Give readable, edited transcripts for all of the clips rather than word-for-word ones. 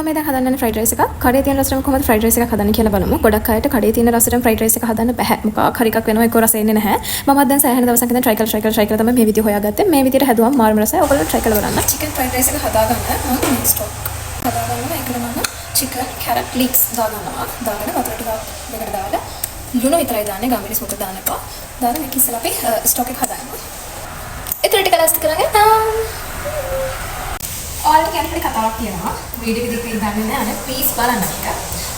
මම දැන් හදන්න යන්නේ ෆ්‍රයිඩ් රයිස් එකක්. කඩේ තියෙන රසටම කොහොමද ෆ්‍රයිඩ් රයිස් එකක් හදන්නේ කියලා බලමු. ගොඩක් අයට කඩේ තියෙන රසටම ෆ්‍රයිඩ් රයිස් එක හදන්න බැහැ. මොකක් හරි එකක් වෙනවා, ඒක රස එන්නේ නැහැ. මමත් දැන් සෑහෙන දවසක් ඉඳන් try කරලා try කරලා try කරලා තමයි මේ විදිය හොයාගත්තේ. මේ විදියට හැදුවම මාරම රසයි. ඔයගොල්ලෝ try කරලා බලන්න. චිකන් ෆ්‍රයිඩ් රයිස් එක හදාගන්න මම මේ ස්ටොක් හදාගන්නවා. ඒකට මම චිකන්, කැරට්, ලීක්ස් දාගන්නවා. දාගෙන වතුර ටිකක් දෙකට දාලා ලුණු විතරයි දාන්නේ. ගම්මිරිස් මොකද දාන්න එපා. දාලා මේක ඉස්සෙල්ලා අපි ස්ටොක් එක හදාගමු. ඉතුරු ටික ලෑස්ති කරගෙන ඔයාලට කියන්න පොඩි කතාවක් තියෙනවා. වීඩියෝ එක දිගට දන්නේ නැහැ. අනේ ප්ලීස් බලන්න මේක.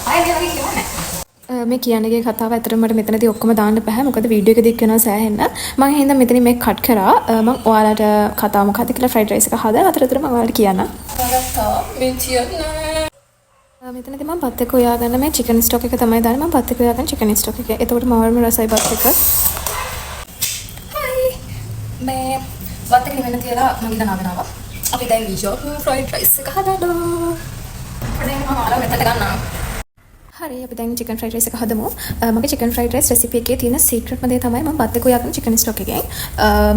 ආයෙ මේ වගේ කියවන්නේ නැහැ. මේ කියන්නේ කතාව ඇත්තටම මට මෙතනදී ඔක්කොම දාන්න බැහැ. මොකද වීඩියෝ එක දික් වෙනවා සෑහෙන්න. මං හින්දා මෙතනින් මේක කට් කරා. මං ඔයාලට කතාව මොකද්ද කියලා ෆ්‍රයිඩ් රයිස් එක හදන අතරතුර මං ඔයාලට කියන්නම්. ගත්තා මේ කියන්නේ. මෙතනදී මම බත් එක උයාගන්න මේ චිකන් ස්ටොක් එක තමයි දාන්නේ. මම බත් එක උයාගන්න චිකන් ස්ටොක් එක. එතකොට මාරම රසයි බත් එක. හයි. මේ බත් එක නිවෙන්න තියලා මං ඉඳන් ආගෙන ආවා. අපි දැන් යමු ෆ්‍රයිඩ් රයිස් එක හදන්න. පොඩේ මම ඔයාලව මෙතනට ගන්නම්. හරි, අපි දැන් චිකන් ෆ්‍රයිඩ් රයිස් එක හදමු. මගේ චිකන් ෆ්‍රයිඩ් රයිස් රෙසිපි එකේ තියෙන සීක්‍රට්ම දේ තමයි මම බත් එක උයාගන්න චිකන් ස්ටොක් එකෙන්.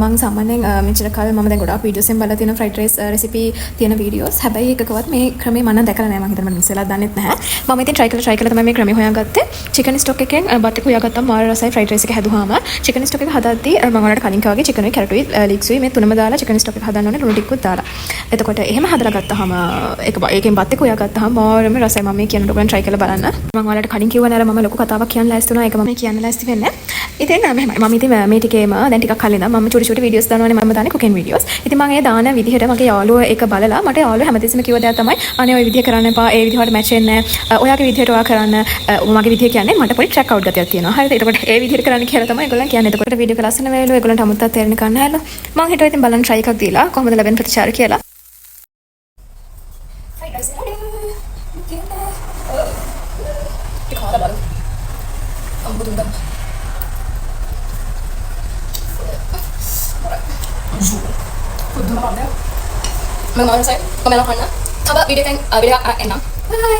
මං සාමාන්‍යයෙන් මෙච්චර කල් මම දැන් ගොඩාක් වීඩියෝස් එකෙන් බලලා තියෙන ෆ්‍රයිඩ් රයිස් රෙසිපි තියෙන වීඩියෝස්. හැබැයි එකකවත් මේ ක්‍රමේ මම නම් දැකලා නෑ. මං හිතන්නේ මම මිස් වෙලා දන්නෙත් නැහැ. මම ඉතින් try කරලා try කරලා තමයි මේ ක්‍රමේ හොයාගත්තේ. චිකන් ස්ටොක් එකෙන් බත් එක උයාගත්තාම මාර රසයි ෆ්‍රයිඩ් රයිස් එක හැදුවාම. චිකන් ස්ටොක් එක හදද්දී මම ඔයාලට කලින් කිව්වා වගේ චිකන් උයි කැරට් උයි ලීක්ස් උයි මේ තුනම දාලා චිකන් ස්ටොක් එක හදන්න ඕනේ, ලුණු ටිකකුත් දාලා. එතකොට එහෙම හදලා ගත්තාම ඒක ඒකෙන් බත් එක උයාගත්තාම මාරම රසයි. මම මේ කියනකොට ඔයගොල්ලන් try කරලා බලන්න. මම ඔයාලට කලින් කිව්වා නේද මම ලොකු කතාවක් කියන්න ලෑස්ති වුණා. ඒක මම කියන්න ලෑස්ති වෙන්නේ. ඉතින් මෙහෙමයි. මම ඉතින් මේ ටිකේම දැන් ටිකක් කලින් ඉඳන් මම චුටි චුටි වීඩියෝස් දානවානේ. මම දාන්නේ කුකින් වීඩියෝස්. ඉතින් මම ඒ දාන විදිහට මගේ යාළුවෝ ඒක බලලා මට යාළුවෝ හැමතිස්සෙම කිව්ව දෙයක් තමයි, අනේ ඔය විදිහ කරන්න එපා. ඒ විදිහට මැච් වෙන්නේ නැහැ. ඔයාගේ විදිහට ඔයා කරන්න. මගේ විදිහ කියන්නේ මට පොඩි ට්‍රැක් අවුට් ගතියක් තියෙනවා. හරිද? එතකොට ඒ විදිහට කරන්න කියලා තමයි ඒගොල්ලන් කියන්නේ. එතකොට වීඩියෝ එක ලස්සන වේලු. ඒගොල්ලන්ට අමුත්තක් තේරෙන කන්න හැලු. මං හිතුවා ඉතින් බලන්න try එකක් දීලා කොහොමද ලැබෙන ප්‍රතිචාර කියලා. Fried rice ready. ටික කාලා බලමු. අම්බුදුන් දම්. පුදුම මම මම රසයි. මම යනවා කන්න. තව වීඩියෝ එකෙන් වීඩියෝ එකක් එන්නම්. බයි.